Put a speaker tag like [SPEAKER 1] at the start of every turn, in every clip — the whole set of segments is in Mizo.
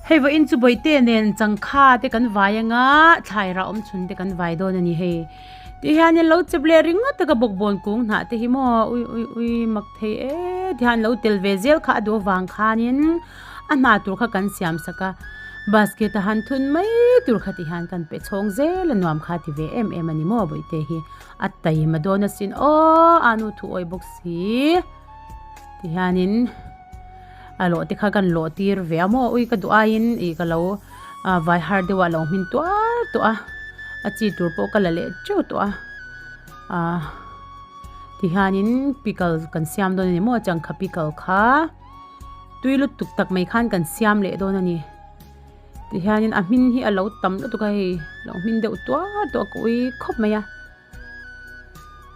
[SPEAKER 1] Hei vawiin chu bawihte nen changkha te kan vai anga thlai rah awm chhun te kan vai dawn a ni hei. Ti hian in lo chep leh ringawt taka bawkbawn kung hnah te hi maw ui ui ui mak thei e ti hian lo tel ve zel kha a duh avang khanin a hna tur kha kan siam sak a basket a han thun mai tur kha ti hian kan pe chhawng zel a nuam kha ti ve em em a ni maw bawihte hi a taima dawn asin aw a nu thu awih bawk si ti hianin. A lawh te kha kan lawh tir ve a maw ui ka duh aiin ih ka lo vai har deuh a lo hmin tuar tawh a a chi tur pawh ka la leh teuh tawh a ah tihianin pickle kan siam dawn a ni maw changkha pickle kha tui lutuk tak mai khan kan siam leh dawn a ni tihianin a hmin hi a lo tam lutuk a hei lo hmin deuh tuar tawh a ka ui khawp mai a.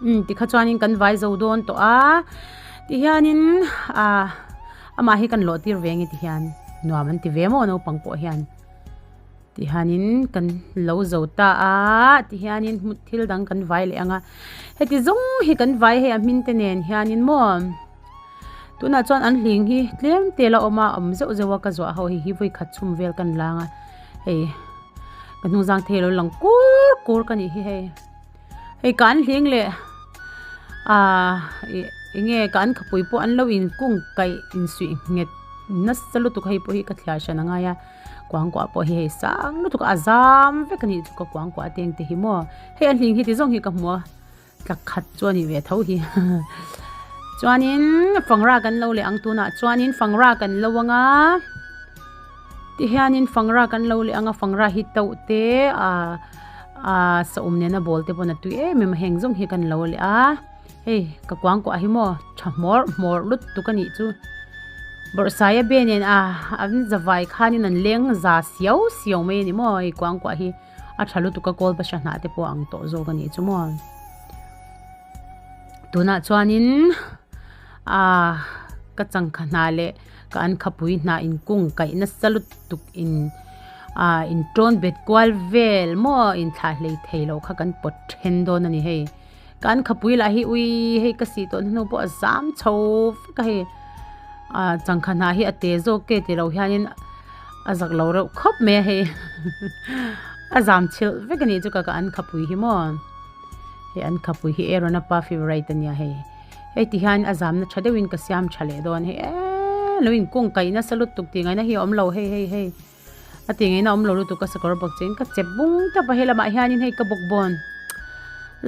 [SPEAKER 1] Umm tikha chuanin kan vai zo dawn tawh a tihianin ah amah hi kan lawh tir ve nge tihian nuam an ti ve maw naupang pawh hian tihianin kan lo zo ta a tihianin hmu thil dang kan vai leh ang a heti zawng hi kan vai hei a hmin te nen hianin maw tunah chuan an hling hi tlem te la awm a awm zeuh zeuh a ka zuah ho hei hi vawi khat chhum vel kan lang a hei. Ka hnung zang thei lo lang kur kur ka nih hi hei hei ka an hling leh ahh ih enge ka an khapui pawh an lo in kung kaih insuih nghet nasa lutuk hei pawh hi ka thliar hran a ngai a kuangkuah pawh hi hei sang lutuk a zam vek a nih chu ka kuangkuah te ang te hi maw hei a hling hi ti zawng hi ka hmu a. Tla khat chu a nih ve tho hi. Chuanin fangra kan lo leh ang tunah chuanin fangra kan lo ang a, tihianin fangra kan lo leh ang a fangra hi tauh te ah ah saum nena ball te pawn a tui em em a heng zawng hi kan lo leh a, hei ka kuangkuah hi maw tha hmawr hmawr lutuk a nih chu. Bawrhsaia be nen ah an zavai khanin an leng za siau siau mai a ni maw hei kuangkuah hi. A tha lutuk a kawl pasha hnah te pawh a ang tawh zawk a nih chu maw. Tunah chuanin ah ka changkha hnah leh ka an khapui hnah inkung kaih nasa lutuk in ah in tawn bet kual vel maw inthlah hlei thei loh kha kan pawt then dawn a ni hei. Ka an khapui lah hi ui hei ka sih tawh hnu pawh a zam chho vek a hei ah changkha hnah hi a te zawk ke ti lo hianin a zak lo reuh khawp mai a hei a zam chhilh vek a nih chu ka ka an khapui hi maw hei an khapui hi Aaron a pa favourite a nia hei hei ti hian a zamna tha deuhin ka siam tha leh dawn hei eee lo inkung kaih nasa lutuk tih ngaihna hi a awm lo hei hei hei. A ti ngei na awm lo lutuk a sakawr bawk chiin ka chep bung tawp a helamah hianin hei ka bawkbawn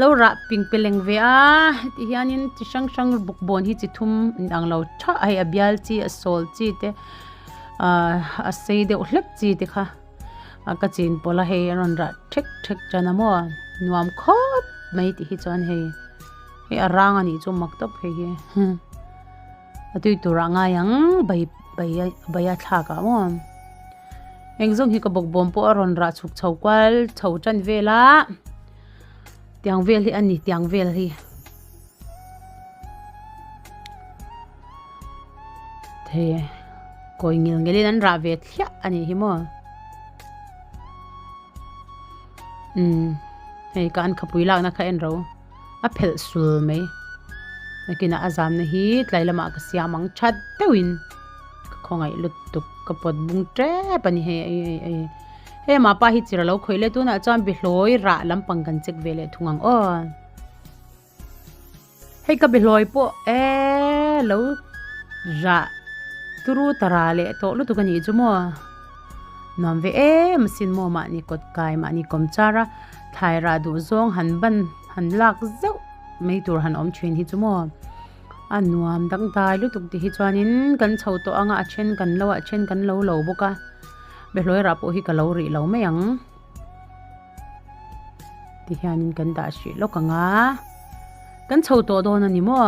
[SPEAKER 1] lo rah ping pe leng ve a heti hianin chi hrang hrang bawkbawn hi chi thum in ang lo thah a hei a bial chi a sawl chi te ahh a sei deuh hlek chi te kha a ka chin pawlh a hei a rawn rah thek thek tan a maw nuam khawp mai tih hi chuan hei hei a rang a nih chu mak tawp hei hi. A tui tur ah ngai ang bai bai bai a thlak ah maw eng zawng hi ka bawkbawm pawh a rawn rah chhuk chho kual chho tan vel a tiang vel hi a ni tiang vel hi thei kawi ngil ngil in an rah ve thliah a nih hi maw umm hei ka an khapui lakna kha en ro. A phelh sul mai. Nakinah a zamna hi tlai lamah ka siam ang that deuhin ka khawngaih lutuk ka pawt bung tep a ni hei ei ei ei. Hei amah pa hi chir a lo khawih leh tunah chuan bihlawi rah lampang kan check ve leh thung ang aw. Hei ka bihlawi pawh eee lo rah turu tara leh tawh lutuk a nih chu maw. Nuam ve em asin maw mahni kawt kai mahni kawm char a. Thlai rah duh zawng han ban han lak zeuh mai tur han awm thin hi chu maw a nuam dangdai lutuk tih hi chuanin kan chho tawh anga a then kan lo a then kan lo lo bawk a behlawi rah pawh hi ka lo rih lo mai ang ti hianin kan dah hrih lawk ang a kan chho tawh dawn a ni maw.